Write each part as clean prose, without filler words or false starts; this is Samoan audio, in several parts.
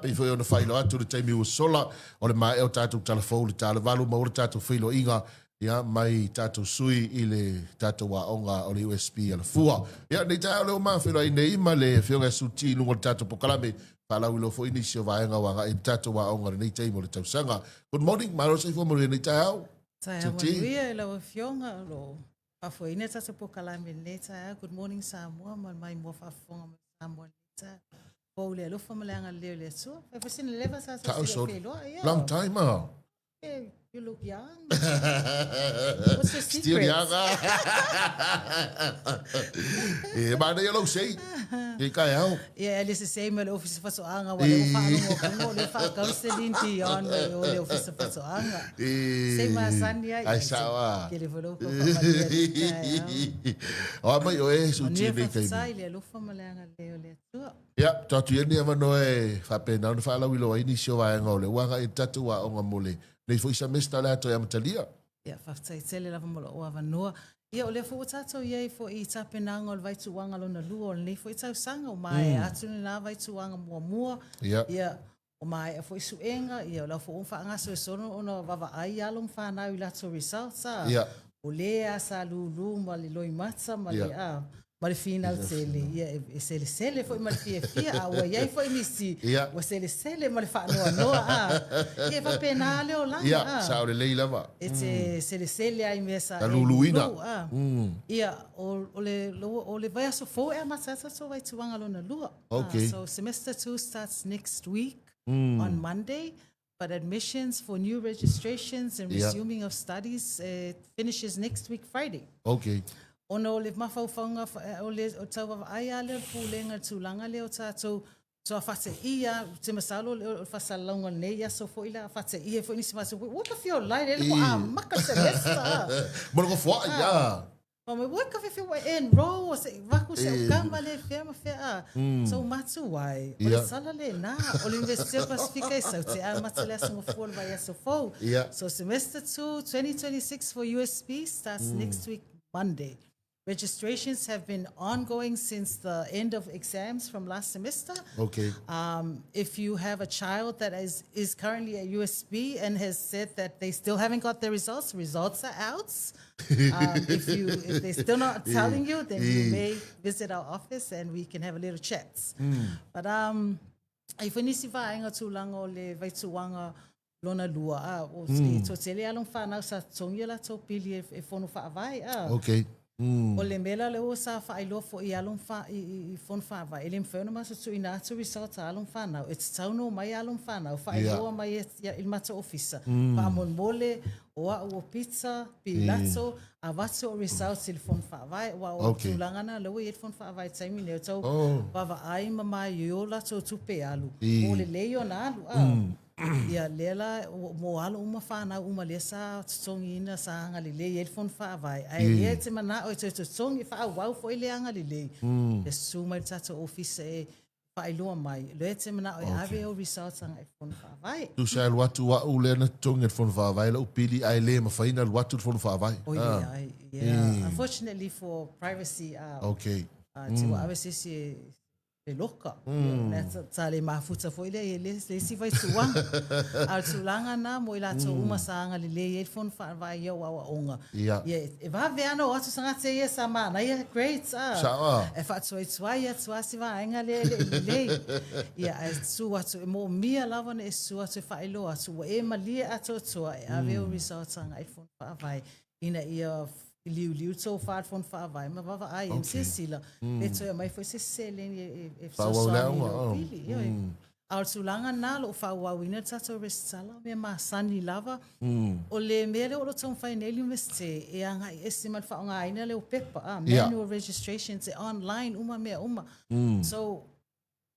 Pei foi ona faailoa atu i le taimi ua sola, o le maea o tatou tala fou i le ta o le 8, maua le tatou feiloaiga ia, mai tatou sui i le tatou aoga o le USP Alafua. Ia, nei taeao lea ua ma feiloai nei ma le Afioga ia Suti i luga o le tatou polokalame, faalauiloa foi nisi o vaega ua agai i le tatou aoga i lenei taimi o le tausaga. Good morning, malo le soifua manuia i lenei taeao. Taeao manuia i lau Afioga, o lo o faafoeina le tatou polokalame i lenei taeao. Good morning Samoa ma le maimoa faafofoga mai Samoa i lenei taeao. Pou le alofa ma le agalelei o le Atua. Fai foi sina leva sa sa se feiloa. Yeah. Long time ah. Hey, you look young. What's your secret? Still young ah. E manaia lou sei. Ke kai au. Yeah, le se sei ma le ofisa faatoaga wa le whaalogo kungo le whaakau Celine Dion ma o le ofisa faatoaga. Sei masani ai. Ai sao ah. Ke le volo ko whamalia le kai au. O a mai o e su ti nei kai. Manuia le alofa ma le agalelei o le Atua. Ia, tou atu ia lenei avanoa e faapena ona faalauiloa ai nisi o vaega o le ua agai i le tatou aoga mo lenei foi semester o le a toe amatalia. Ia, faafetai tele lava mo lou avanoa. Ia, o lea foi ua tatou i ai foi i tapenaga o le vaituuaga lona lua o lenei foi tausaga, ua maea atu lena vaituuaga muamua. Ia. Ia, Ua maea foi suega, ia o la foi ua faagasoesolo ona vaavaai alo ma fanau i latou results a. Ia. O le a sa lulu ma le loimata ma le a ma le finau tele, ia e selesele foi ma le fiafia, a ua i ai foi nisi ua selesele ma le faanoanoa a. Ia e faapena le olaga a. Ia, sao lelei lava. E te selesele lava i mea sa e luluina. A. Ia, o le o le vaiaso fou e amata ai tatou vaituaga lona lua. Okay. So semester 2 starts next week mm. on Monday, but admissions for new registrations and resuming of studies finishes next week Friday. Okay. Ona o le mafaufauga o le o tauavaai a lea o le pulega le tulaga lea o tatou toa te masalo o le faasalalauga o lenei aso foi la faateia ai foi nisi matou ua ka fia olai le ua amaka le semester. Mo le nofoai, ah. Fai mai, ua ka fefe ua e enroll, se i vaku se au kama le fea ma fea a. So matu ai, o le sala lena, o le Universite o le Pasifika e sau te amata le aso mafua o le vaiaso fou. So semester 2, 2026 for USP starts next week Monday. Registrations have been ongoing since the end of exams from last semester. Okay. If you have a child that is, is currently at USP and has said that they still haven't got their results, results are out. If you if they're still not telling you, then you may visit our office and we can have a little chat. But ai foi nisi vaega tulaga o le vaituaga lona lua a o mm. toatele alo ma fanau sa totogi o latou pili e, e fono faavae a. Okay. O le mea la lea ua sa faailoa foi i alo ma fa, i, i, i fono faavae, e le mafai ona matou tuuina atu results a alo ma fanau, e tatau ona omai alo ma fanau, faailoa mai e, i le matou ofisa, faamolemole, o au o Peter, Pilato, avatu o results i le fono faavae, aua o Okay. tulaga na lea ua i ai le fono faavae i le taimi nei, o tau Oh. vaavaai ma maioio latou tupe alu, I. po o lelei ona alu, a. Ia, lea la, mo alo uma fanau uma lea sa totogiina, sa agalelei ai le fono faavae, ae lea e te manao e toe totogi, e faaauau foi le agalelei, e susu mai le tatou ofisa e faailoa mai, lea e te manao e ave au results agai i le fono faavae. Tusa e alu atu au lea na totogi e le fono faavae lau pili ae le mafai ona alu atu le fono faavae. Oi leai, yeah. Unfortunately for privacy, Okay. te ua ave se isi e le loka. Mm. Sa le mafuta foi lea i le, le isi vaituaga. A o le tulaga na mo i latou uma sa agalelei ai le fono faavae i au aoaoga. Ia. Ia, e vave lava ona o atu tagata ia sa manaia grades a. Sao a. E faatuaituai atu lava si vaega lea e le i lelei. Ia, ae susu atu, e moomia lava ona e susu atu e faailoa atu, ua e malie atoatoa e ave au results agai i le fono faavae ina ia liuliu tou fa fono faavae ma vaavaai okay. silasila mm. pe toe aumai foi se seleni e, e fesoasoani i lou pili. Mm. A o le tulaga lena o lo o faaauauina le tatou resitala, o mea masani lava. Mm. O le mea lea o lo o taumafai nei le Iunivesite e agai ese ma le faaaogaina lea o pepa, ah, manual registrations, e online uma mea uma. So,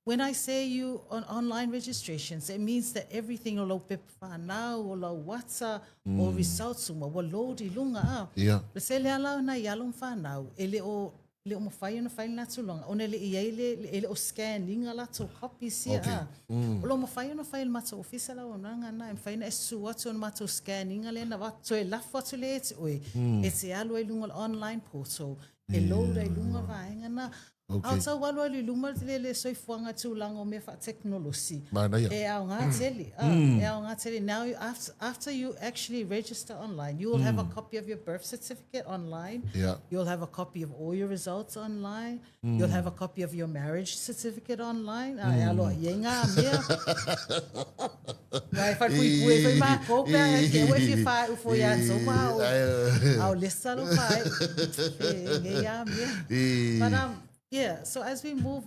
When I say you on online registrations, it means that everything o lau pepa whanau, o lau ata, mm. o results uma, ua load i lunga a. Yeah. Le se lea la na i alo whanau, e le o le o mawhai ona whai lena tulaga, ona e le i ai le, e le o scan inga latou copies ia Okay. a. Mm. O lo mawhai ona whai le matou ofisa la auaunaga na, e mawhai na e susu atu ona matou scan inga lea na wa toe lafo atu lea e te oe, e te alu ai lunga o le online portal, e load ai lunga vaega na. Okay. A o tau alu alu i luma le, le soifuaga tulaga o mea faatekonolosi. Manaia. E aoga tele. Ah, E aoga tele. Now, after, after you actually register online, you will have a copy of your birth certificate online. Yeah. You'll have a copy of all your results online. You'll have a copy of your marriage certificate online. Ah, e aloa i ai ngā mea. Vai whai pui pui whai mā kōpea e ke ue fia whai ufo i a tōma o au lesa lo whai. E ngei a mea. But yeah, so as we move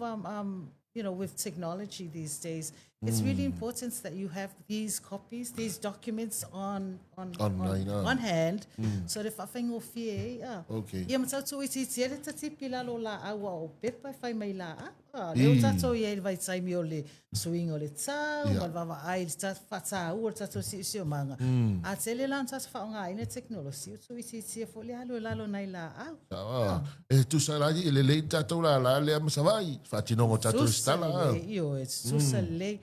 you know, with technology these days, it's really important that you have these copies, these documents on on Online, on, on hand, so le whawhaingofie ai. Ah. Okay. Ia matau tu iti iti ele tatipi lalo la aua o pepa e whai mai la a. Ah, lea ua tatou i ai i le vaitaimi o le suiga o le tau ma le vaavaai i le faataua o le tatou siosiomaga. A tele la ona tatou faaaogaina le tekonolosi, ua tuuitiitia foi le alu i lalo o nai laau. Ah, e tusa la e lelei le tatou lala lea ma Savaii, faatinoga o tatou resitala. Tusa lelei, ioe, tusa lelei.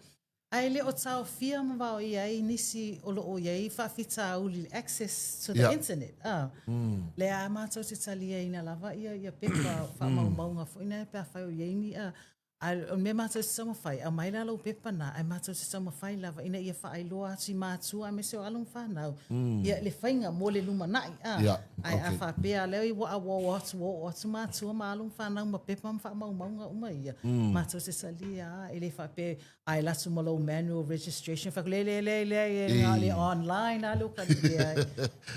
Ae le o taofia ma vaoia ai nisi o lo o i ai faafitauli le access to the internet. Ah. Lea a matou te taliaina lava ia ia pepa faamaumauga foi na pe afai o i ai ni a a o le mea matou te taumafai, aumai la lou pepa na, ae matou te taumafai lava ina ia faailoa atu i matua aemaise o alo ma fanau, ia le faiga mo le lumanai. Ah. Ae a faapea lea ua ua atu ua oo atu matua ma alo ma fanau ma pepa ma faamaumauga uma ia, matou te talia a e le faapea Ai latou ma lou manual registration fai le le le le le le online a lo ka le ai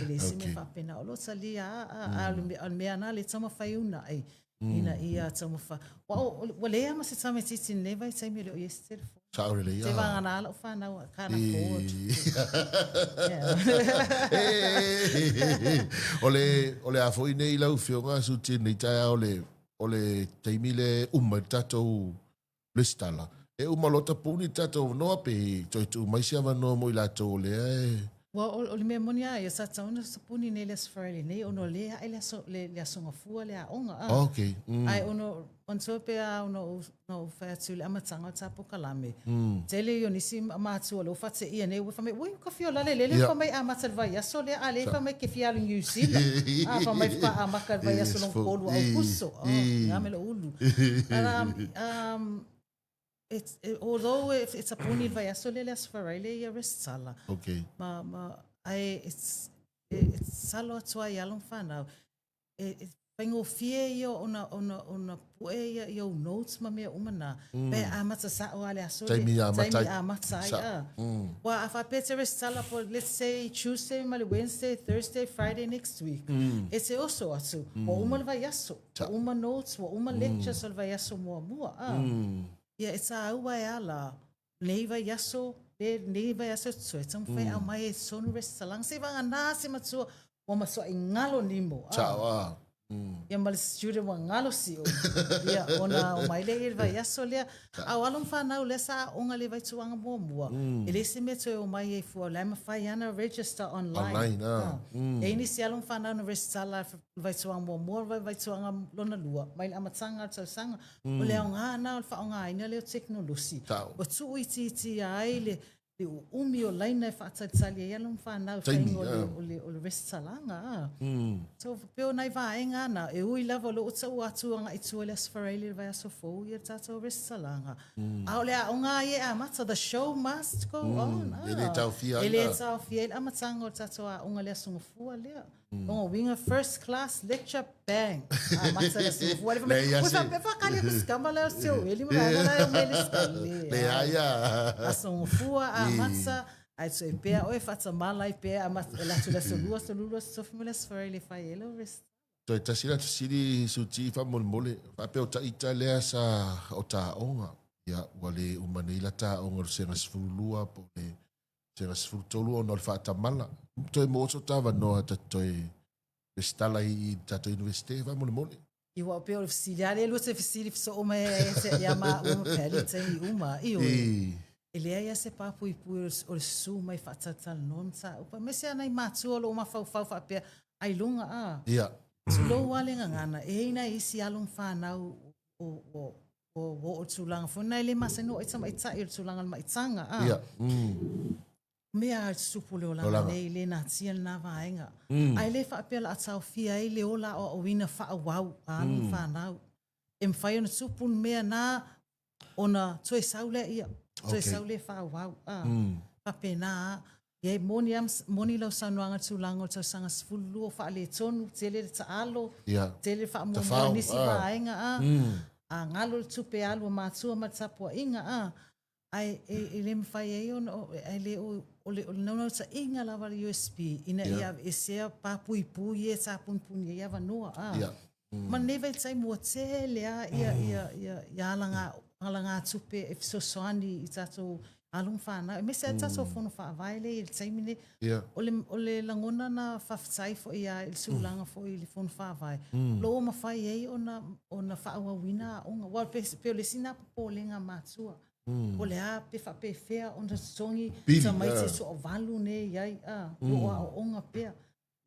e le se mea faapena o lo talia a a o le mea na le taumafai unaʻi ina ia taumafa ua leai ma se tamaitiiti i lenei vaitaimi e le o i ai se telefoni. Sao lelei a. Te vagana lau whanau I can't afford. O le o le a foi nei lau afioga Suti nei taeao o le o le taimi le uma i le tatou Resitala. E uma loa tapuni le tatou avanoa pe toe tuu mai se avanoa mo i latou o lea e... Ua, o le mea moni lava ia, sa tatau ona tapuni nei le Aso Faraile nei ona o lea e ae le aso, le, le aso Gafua le aoga. Ah. Okay. Ae ona, manatua pe a ona ou, na ou fai atu i le amataga o le ta polokalame, tele ia o nisi matua o lea ua faateia nei, ua fai mai, ui, ua ka fia ola le lele, fai mai amata i le vaiaso lea, a lea fai mai ke fia alu i New Zealand. Ah, fai mai faatoa amaka i le vaiaso lona 3 o Aukuso. Oh, ngā me lo ulu. But, it's, it, although if it's a puni le vaiaso lea le Aso Faraile ia resitala. Okay. Ma, ma, ae, it's, it's salo atu ai i alo ma whanau. E, e faigofie ia ona, ona, ona pue ia, ia ou notes ma mea uma na. Pe amata sa'o lava le aso lea. Taimi amata ai. Taimi amata ai, a. Ua a faapea e te resitala po let's say Tuesday ma le Wednesday, Thursday, Friday next week. E te oso atu, ua uma le vaiaso, ua uma notes, ua uma lectures o le vaiaso muamua, a. Ia e tāua e ala, Nei vaiaso, le, nei vaiaso e totoe, taumafai aumai ai totonu resitalaga. Se i vagana se matua, ua matuai galo nimo. Ah. Sao, ah. Ia ma le student ua galo sio. Ia, ona omai lea i le vaiaso lea. A o alo ma fanau lea sa aoga le vaituaga muamua, e leai se mea toe omai ai fua, o la e mafai lava ona register online. Online, ah. E i ai nisi alo ma fanau na resitala i le vaituaga muamua, le vaituaga lona lua, mai le amataga o le tausaga. O le aoga lena o le faaaogaina lea o tekonolosi, ua tuuitiitia ai le uumi o laina e faatalitali ai alo ma fanau i faiga o le, o le resitalaga. A. So, pei o nai vaega na, e ui lava o lea ua tau atu agai i tua i le Aso Faraile i le vaiaso fou ia le tatou resitalaga. A o le aoga lava ia e amata, the show must go on. E le taofia ai. E le taofia ai le amataga o le tatou aoga i le Aso Gafua lea. Lona uiga first class lecture bang. Amata le aso Gafua lea. Leai Ua faapea faakali atu si tama lea o Seueli ma vaega la e omai le sikali. Leai a. Aso Gafua amata ae toe pea oe faatamala ai pea amata e alu atu i le aso lua, aso lulu, aso tofi ma le aso Faraile e fai ai lau resitala. Toe tasi la fesili Suti faamolemole, faapea o taita lea sa o ta aoga, ia ua le uma nei la ta aoga o le sega 12 po o le sega 13 ona o le faatamala. Toe maua so ta avanoa ta te toe resitala i le tatou Universite faamolemole. I ua pei o le fesili lava lea lua te fesili soo mai ai ia maua ma Pally i taimi uma. Ioe. E leai lava se papuipui o le susu mai faatalatalanoa mataupu, aemaise lava nai matua o lo o mafaufau faapea, ailoga a. Ia. Tulou lava le gagana, e i ai nai isi alo ma fanau o, o, o, o, o le tulaga foi lena e le masani ona oo i tamaitai o le tulaga o le maitaga. A. Ia. Mea lava e tutupu le olaga nei, le natia lena vaega. Ae le faapea o le a taofia ai le ola aoaoina faaauau a alo ma fanau. E mafai ona tupu le mea na ona toe sau lea ia, toe Okay. sau lea faaauau. A, faapena lava. Ia e moni lava, moni lau saunoaga i le tulaga o le tausaga 12 o faaletonu, tele le taalo, Ia. tele le faamuamua Tafao, i nisi ah. vaega, a. A galo le tupe alu a matua ma le tapuaiga, a. Ae e, e le mafai ai ona, ae le o, o le, o le naunautaiga lava a le USP ina ia aveesea papuipui ia e tapunipuni ai avanoa, a. Ia. Ma lenei vaitaimi ua tele lava ia, ia, ia, ia alaga, alagatupe e fesoasoani i tatou alo ma fanau, aemaise lava tatou fono faavae lea e i ai i le taimi lenei. Ia. O le, o le lagona na faafetai foi lava i le tulaga foi i le fono faavae, o lo o ua mafai ai ona, ona faaauauina aoga. Aua e pei o le isi lena popolega a matua, po o le a, pe faapefea ona totogi Pili, tamaiti ah. e toavalu nei e i ai, a, o lo o aooga pea.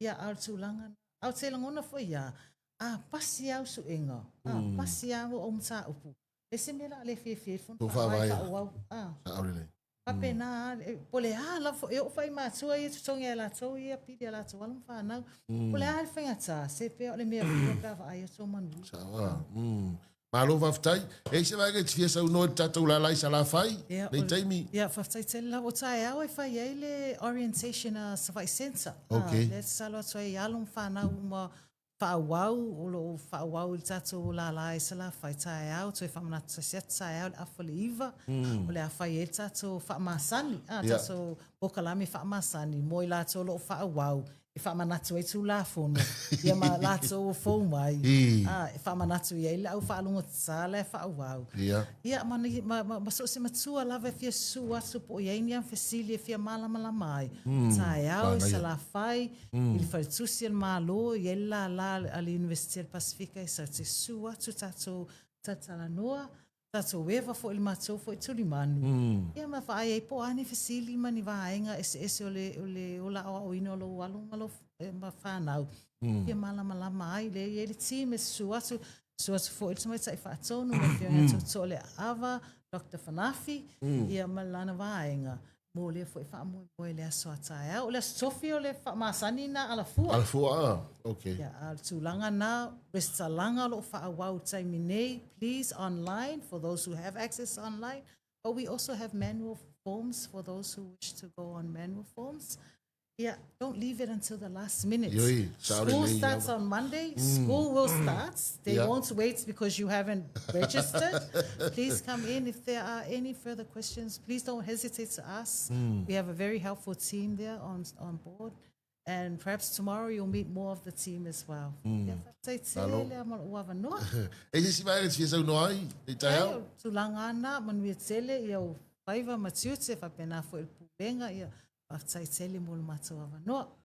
Ia, a o le tulaga lena. Ae ou te lagona foi lava, a pasi lava au suega, a pasi lava au mataupu, e ese mea o le a le fiafia ai le Fono Faavae faaauau. A. Sao lelei. Faapena lava, po o le a lava foi, e oo foi i matua ia e totogi lava e latou ia pili a latou alo ma fanau. Po o le a le faigata, se pea o le mea fua pe a vaai atu o manuia. Sao lava. Malo faafetai. E i ai se vaega e te fia saunoa i le tatou lala i Salafai, Ia, nei taimi? Ia, faafetai tele lava. O taeao e fai ai le orientation a Savaii Centre. Okay. Lea e tatalo atu ai i alo ma fanau uma faaauau, o lo o faaauau i le tatou lala i Salafai taeao, toe faamanatu tasi atu taeao i le afa o le 9, o le a fai ai le tatou faamasani, a, tatou polokalame faamasani mo i latou o lo o faaauau e faamanatu ai Tulafono, ia ma latou o fou mai, a, e faamanatu i ai le au faalogotata la e faaauau. Ia. Ia, ma, ma, ma, ma so o se matua lava e fia susu atu po o i ai ni fesili e fia malamalama ai, taeao i Salafai, i le faletusi a le Malo, i ai le lala a le Iunivesite a le Pasefika e sau te susu atu tatou talatalanoa, tatou eva foi i le matou foi tulimanu, ia ma vaai ai po o a ni fesili ma ni vaega eseese o le, o le ola aoaoina o lou alo ma lou ma fanau, fia malamalama ai. Lea e i ai le team e susu atu, susu atu foi le tamaitai faatonu, le afioga ia Tootooleaava, Doctor Fanafi, ia ma lana vaega mo lea foi faamoemoe i le aso a taeao. O le aso tofi o le faamasani na alafua. Alafua, ah, okay. Ia, a o le tulaga na, resitalaga o lo o faaauau i le taimi nei, please online for those who have access online, but we also have manual forms for those who wish to go on manual forms. Ia, don't leave it until the last minute. Ioi, sao School lelei starts lava. on Monday, school will start. They won't wait because you haven't registered. Please come in if there are any further questions. Please don't hesitate to ask. We have a very helpful team there on, on board. And perhaps tomorrow you'll meet more of the team as well. Ia, faafetai tele lea mo lou avanoa. E se isi vaega e te fia saunoa ai i taeao? Ai, o tulaga ana, manuia tele ia o faiva ma tiute, faapena foi i le pulega, ia, faafetai tele mo le matou avanoa.